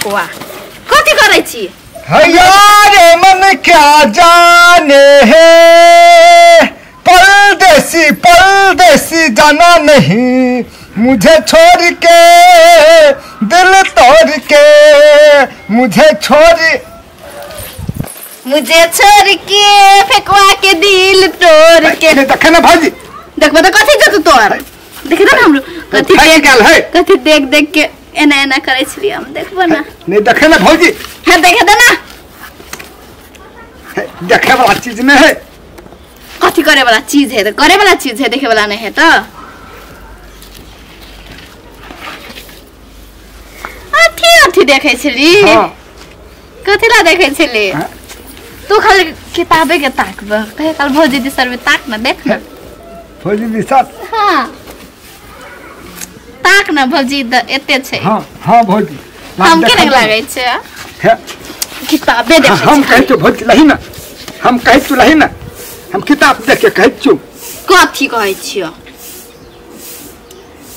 फेकुआ कथी करै छी? यारे मन क्या जाने है, परदेसी परदेसी जाना नहीं, मुझे छोड़ के दिल तोड़ के, मुझे छोड़ के फेकुआ के दिल तोड़ के। देखे ना भाजी, देखबो त कथी जतु तोर, देखे ना हमरो कथी देख गेल है, कथी देख देख के एना एना करै छलियै हम, देखबो ना। नहीं देखे ना भौजी। हां देखे दे ना, देखे वाला चीज नहीं है। कथी करे वाला चीज है? त करे वाला चीज है, देखे वाला नहीं है। त अथी अथी देखे छली। हां कथी ला देखे छली? तू खाली किताबे के ताकब, कहे कल भौजी दी सर में ताक ना, देख ना भौजी दी सर। हां ताक ना भौजी एते छै। हां हां भौजी हम के नहीं लागै छै किताबे देखे। हम कहै छु भौजी लही ना, हम कहै छु लही ना, हम किताब देख के कहै छु। कथी कहै छियो?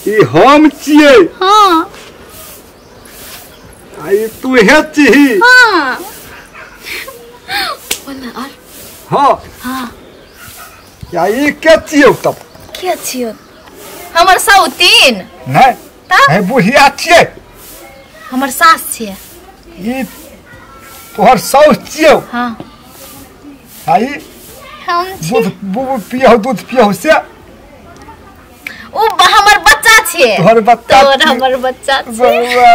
ई हम छियै। हां आई तू हे छिही। हां बोल और। हां हां या ई के छियौ तब? के छियौ? हमर सौतीन नहीं है, बुढ़िया छियै। हमर सास छियै। ई तोहर साउस छियौ? हां आई हम दूध पियौ, दूध पियौ से उ हमर बच्चा छियै। तोहर बच्चा? तोहर हमर बच्चा छियै।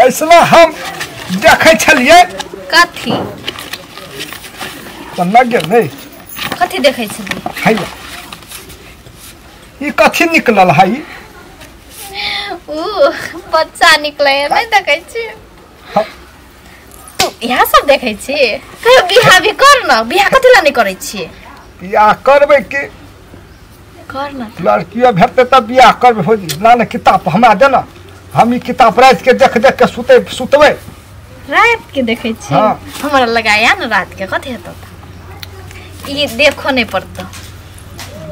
ऐसना हम देखै छलियै। कथी त लग गेल नहीं? कथी देखै छलियै? हैया ई कथी निकलल है? उ बच्चा निकलै है, नहीं देखै छी तू? इएह सब देखै छी? कहियो बियाह भी कर न, बियाह कथी ला नहीं करै छी? बियाह करबै कि कर न, लड़कियो भेटतै तब बियाह करबै भौजी। ला ना किताब हमरा दे ना, हम ई किताब राति के देख देख के सुते सुतबै। रात के देखै छी? हाँ। हमरा लगाया न रात के कथी हेतौ? ई देखो नहीं पड़तो,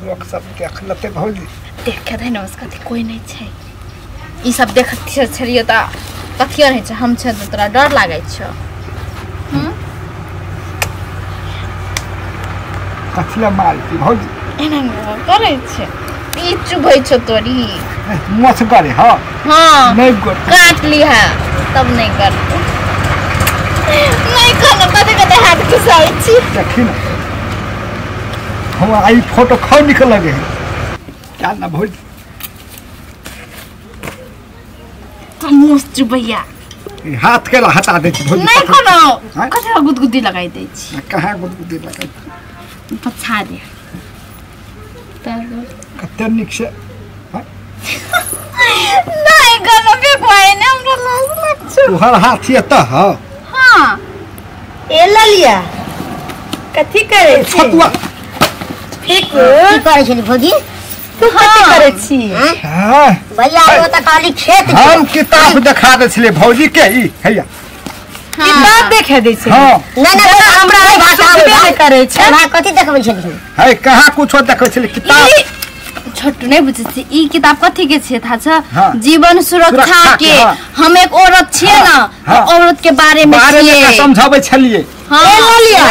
लोग सब देख लेतै भौजी। देख के दे न कथी कोई नहीं छै। ई सब देखत छलियै त कथियो नहीं छै, हम छै त तोरा डर लागै छौ। कथी ला मारती भौजी? एना करै छै, ई चुभै छौ तोरी मोछ करे। हां हां नहीं कर, काट लिहा तब नहीं करते। नहीं करना कते कते हाथ घुसाबै छी। देखी ना हम आई फोटो खाउ निकल लगे है। क्या ना भौजी मुस चुभैया हाथ के ला हटा दे छी भौजी। नहीं कोनो कथी गुदगुदी लगाई दै छी। कहाँ गुदगुदी लगाई? पछा दे कते निक से। नहीं कोनो बेकवाई ने हमरा लाज लाग छौ। तोहर हाथ ये त हां। हां ए ललिया कथी करै छी? फतुआ फेकू की करै छली भौजी? तू कथी करै छी? हां भैया ओ त खाली खेत। हम किताब देखा दै छलियै भौजी के। ई हैया किताब देखे दै छै। हां नहीं नहीं हमरा भाषा नहीं करै छै। हमरा कथी देखबै छली? है कहाँ कुछो देखै छली किताब। छोटू नहीं बुझै छी ई किताब कथी के छै? थाहा छ? जीवन सुरक्षा के। हम एक औरत छियै ना, औरत के बारे में छियै, समझाबै छलियै। हां ए ललिया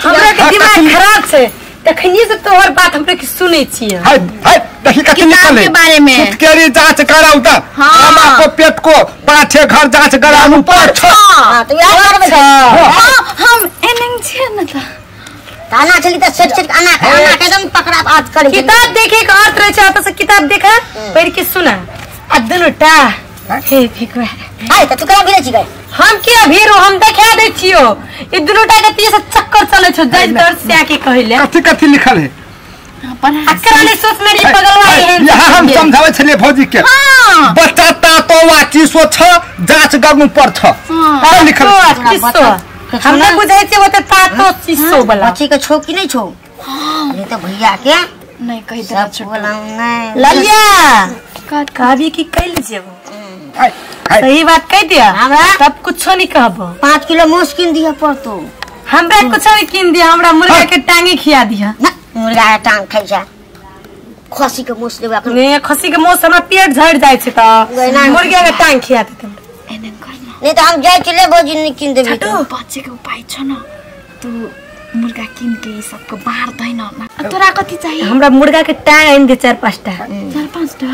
हमरा के दिमाग खराब छै तखनी से तोहर बात हमरा के सुनै छियै। हाय हाय देखी कथी निकले के बारे में। छुटकेरी जांच कराउ त हम आपको पेट को पाछे घर जांच कराउ पर छ। हां त याद करबै। हां हम एनंग छियै न त ताना चली त सेट सेट आना आना के एकदम पकड़ा आज करे। किताब देखे के अर्थ रहे छै, त से किताब देखा पढ़ के सुना आ दुनु टा हे फेकवा। हाय त तू करा भिरे छी गए? हम के भीरो हम देखा दै छियो। ई दुनु टा के तीस चक्कर चलै छौ जज दर से आके कहले। कथी कथी लिखल है? अकरा नहीं सोच मेरी पगलवा है। यहाँ हम समझाबै छलियै भौजी के। हां बच्चा ता तो वाची सो छ जांच गगनु पर छ। हां लिखल किसो हम नहीं बुझै छियै ओते तातो चिसो वाला। बच्ची के छौ कि नहीं छौ? हां नहीं त भैया के नहीं कहि दे छोटू। ललिया कहबी कि कैल जेबो? सही बात कह दिया हमरा तब कुछो नहीं कहबो। 5 किलो मांस किन दिया पड़तो। हमरा कुछो नहीं किन दिया, हमरा मुर्गा के टांगे खिया दिया। ना मुर्गा के टांग खाइ छै। खसी के मोस लेबै अखन। ने खसी के मोस हमरा पेट झड़ जाइ छै त मुर्गिया के टांग खिया देते। एने कर न। नहीं त हम जाइ छी ले भौजी नहीं किन देबी। छोटू बचे के उपाय छ न, तू मुर्गा किन के ई सबके बाहर दै न। तोरा कथि चाहिए? हमरा मुर्गा के टांग आनि दे 4-5 टा। 4-5 टा?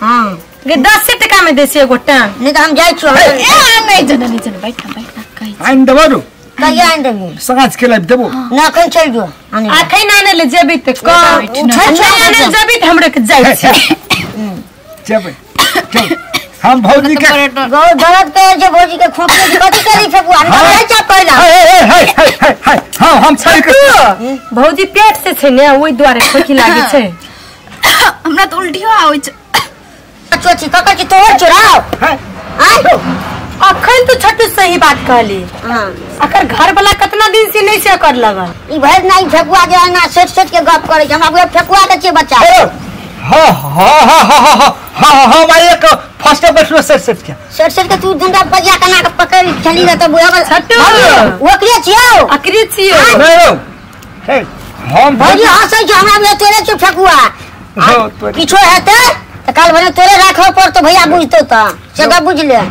हां गे 10 टका में दे छी एगो टांग। नहीं त हम जाइ छी। ए नहीं जन नहीं जन बैठ बैठ कहि आनि देबो रू। कहिया आनि देबी? साँझ के लाइब देबो। न अखन चल जो। अखन आने ले जेबी त कह आने जेबी त हमरे के जाइ छी। जेबै चल हम भौजी के गौ दर्द करे छै भौजी के खोखले के कथि करी फेकुआ हम जाइ छ पहिला। हे हे हे हे हे हां हम छै के भौजी पेट से छै ने ओइ दुआरे खोखी लागे छै। हमरा त उल्टियो आबै छै। चोची ककर छी तोहर चोराव। हां अखन तो छोटू सही बात कहली। हां अकर घर वाला कितना दिन से नहीं से कर लगल ई भरि नहीं फेकुआ जे ना सेट सेट के गप करे छै। हमरा बुझे फेकुआ के छै बच्चा। हां हां हां हां हां हां भाई एक फर्स्ट बैठलो सेट सेट के सेट सेट के तू धंधा बजिया कना के पकड़ चली रह त बुझे छोटू ओकरे छियौ अकरे छियौ। हे हम भौजी हंसै छै हमरा बुझे तोरे छै फेकुआ। हां तोरे किछो हेतै त काल भने तोरे राखो पड़तो भैया बुझतो त से बुझ ले।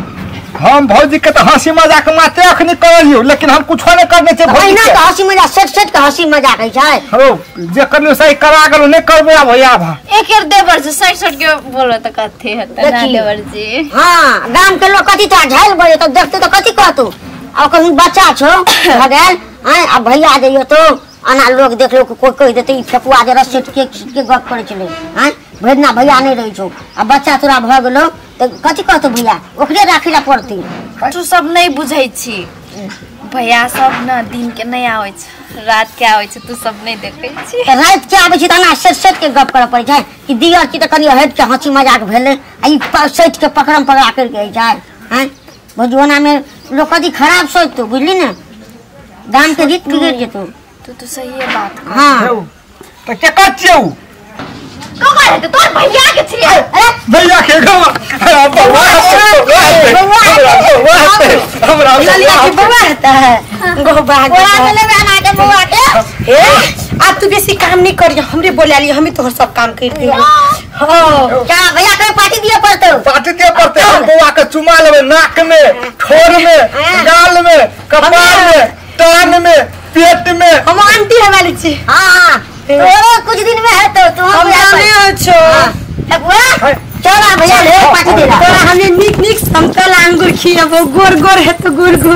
हम भौजी के त हंसी मजाक माते अखनी करलियो लेकिन हम कुछो नहीं करने छै भौजी के। हंसी मजाक सेट सेट के हंसी मजाक है छै। हो जे करलियो सही करा गेलो नहीं करबो आब भैया आब। एक एक देवर जी सेट सेट के बोलो त कथि हेतै ना देवर जी। हां गाम के लोग कथि त झाइल बजे त देखते त कथि कहतो आ कहूं बच्चा छौ भ गेल हैं आ भैया जइयो तो अना लोग देख लो कोई कहि देते ई फेकुआ जे सेट के गप करे छलै हैं भरि ना भैया नहीं रहै छौ आ बच्चा तोरा भ गेलो त कथि कहतो भैया ओकरे राखै ला पड़तै। तू सब नहीं बुझै छी भैया सब न दिन के नहीं आबै छै रात के आबै छै तू सब नहीं देखै छी। त रात के आबै छै त अना सेट सेट के गप करऽ पड़ै छै कि दियर छी त कनि हटि के हंसी मजाक भेलै आ ई सेट के पकड़म पकड़ा कर के जाइ हैं भौजी। में लोग कथि खराब सोचतो बुझली ने गाम के रीत बिगड़ जेतो। तू तो सही है बात। हां त के कर छियौ ककर हेतै तोर भैया के छियै। अरे भैया के गवा हमरा ललिया के बउआ हेतै गोबा बोला के लेबे अना के बउआ के। ए आ तू बेसी काम नहीं करियो हमरे बोला लियो हमी तोहर सब काम कर दियो। हां क्या भैया के पार्टी दिए पड़तौ? पार्टी दिए पड़तै। हम बउआ के चुमा लेबै नाक में ठोर में गाल में कपार में कान में पेट में। हम आंटी हवाली छी। हां तोरो कुछ दिन में हेतौ तू हम जाने छो। ठकुआ चल आ भैया ले पार्टी दे। तोरा हमने नीक नीक समतल अंगूर खियाबो गोर गोर हेतौ गोर गोर।